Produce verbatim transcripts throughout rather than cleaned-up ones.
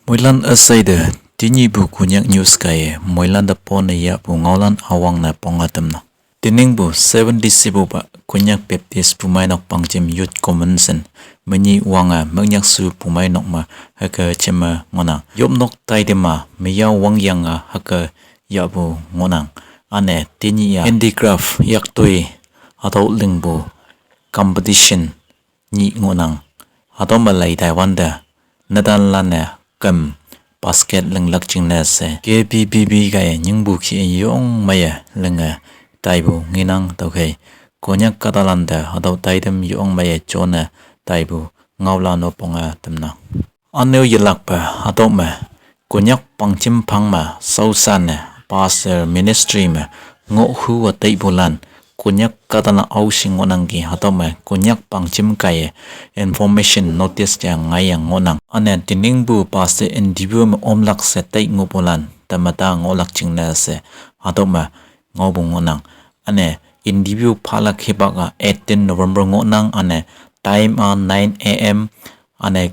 Moilan üsheite, tenyihpu Konyak news kaiye moilan te pone yahpu ngaolan üwangne ponge tamnang. Teningpu seventy sipupa Konyak Baptist Bumeinok Pangjim Youth Convention menyih wange Müknyakshu Bumeinok me hüke jeme ngohnang. Yopnok taitema meyao wangyange hüke yahpu ngohnang. Üne tenyih-a handicraft yaktoi hatüo lingpu competition nyih ngohnang. Hatüo me lei taiwante netanlan-e küm basket linglak jingne she K B B B kaiye nyingpu kih-e yong meiye linge taipu ngenang. Tüokhei Konyak kahtalan te hatüo taitam yong meiye jone taipu ngaolan-o ponge tamnang. Üne-o yelakpe hatüo me Konyak Pangjim phang me shaoshanne pastor ministry me ngohhuwe taipulan Konyak kahtalan aoshi ngohnangki. Hatüo me Konyak Pangjim kaiye information notice ja ngaiye ngohnang. Üne teningpu pastor interview me omlak she tai ngohpulan temata ngohlak jingne she hatüo me ngaopu ngohnang. Üne interview phalak hipak-a eighteen November ngohnang. Üne time-a nine A M. Üne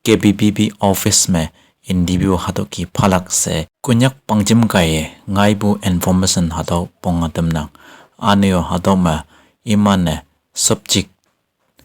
K B B B office me interview hatüo ki phalak she Konyak Pangjim kaiye ngaipu information hatüo ponge tamnang. Üne-o hatüo me iman-e subject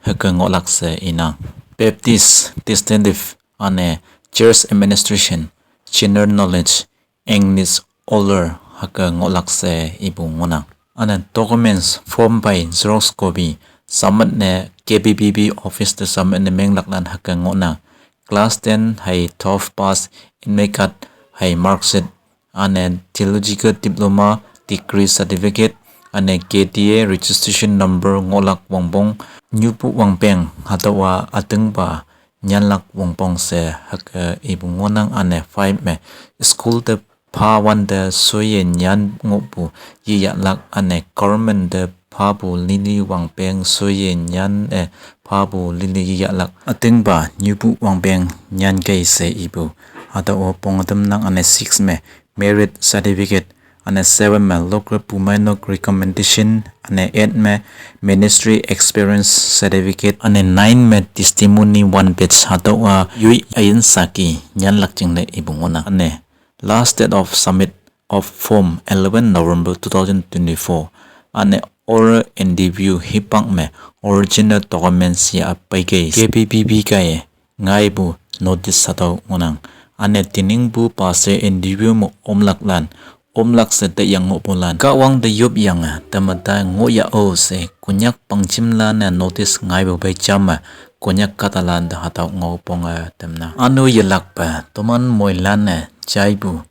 hüke ngohlak she inang: Baptist, distinctive, üne church administration, general knowledge, English, oral hüke ngohlak she ipu ngohnang. Üne documents form phei xerox copy submit ne K B B B office te submit ne menglaklan hüke ngohnang: class ten hei twelve pass, admit card hei marksheet, üne theological diploma, degree certificate, üne K T A registration number ngohlak wongpong, nyupu wangpeng hatüowa ütingpa nyanlak wongpong she hüke ipu ngohnang. Üne five me school te phawante shoiye nyan ngohpu yeyahlak, üne government te phapu lili wangpeng shoiye nyan-e phapu lili yeyahlak, ütingpa nyupu wangpeng nyankei she ipu hatüo-o ponge tamnang. Üne six me marriage certificate, üne seven me local Bumeinok recommendation, üne eight me ministry experience certificate, üne nine me testimony one page hatüowa yoi üyin saki nyanlak jingne ipu ngohnang. Üne last date of submit of form eleven November two thousand twenty-four. Üne oral interview hipak me original documents ya peikei K B B B kaiye ngaipu notice hatüo ngohnang. Üne teningpu pastor interview me omlaklan, omlak she teyang ngohpulan Kahwang te yopyange temata ngohyah-o she Konyak Pangjimlan-e notice ngaipu phei jamme Konyak kahtalan te hatüo ngao ponge tamnang. Üne-o yelakpe toman moilan-e jaipu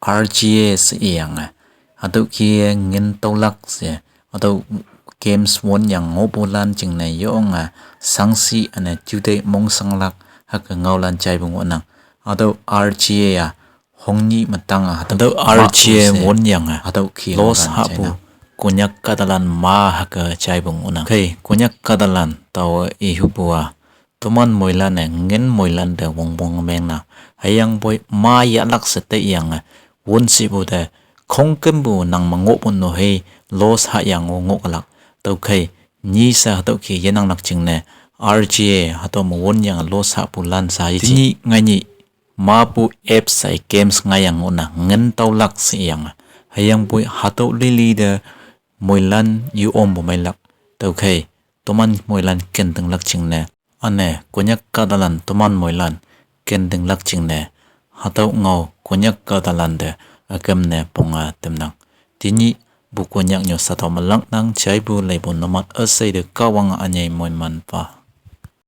R G A she iyange hatüo kih-e ngin taolak she hatüo games wonyang ngohpulan jingne yonge shangshi üne juteih mongshanglak hüke ngaolan jaipu ngohnang. Hatüo R G A-a hongnyih me tang-a hatüo R G A wonyange hatüo kih loss hahpu Konyak kahtalan ma hüke jaipu ngohnang. Khei Konyak kahtalan taowe ihupu-a toman moilan-e ngin moilan te wongpong mengnang. Hüyangpoi ma yahlak she teiyange wonshipu te khongkümpu nang me ngohpu no hei loss hahyang-o ngohlak. Tüokhei nyi she hatüo kih yenanglak jingne R G A hatüo me wonyange loss hahpulan she yeji. Tenyih ngainyih mapu apps hei games ngaiyang ngohnang ngin taolak she iyange. Hüyangpoi hatüo lili te moilan yu ompu meilak. Tüokhei toman moilan kentinglak jingne, üne Konyak kahtalan toman moilan kentinglak jingne hatüo ngao Konyak kahtalan te üküm ne ponge tamnang. Tenyihpu Konyak news hatüo me laknang. Jaipu leipu numan üsheite Kahwange ünyei moiman pha.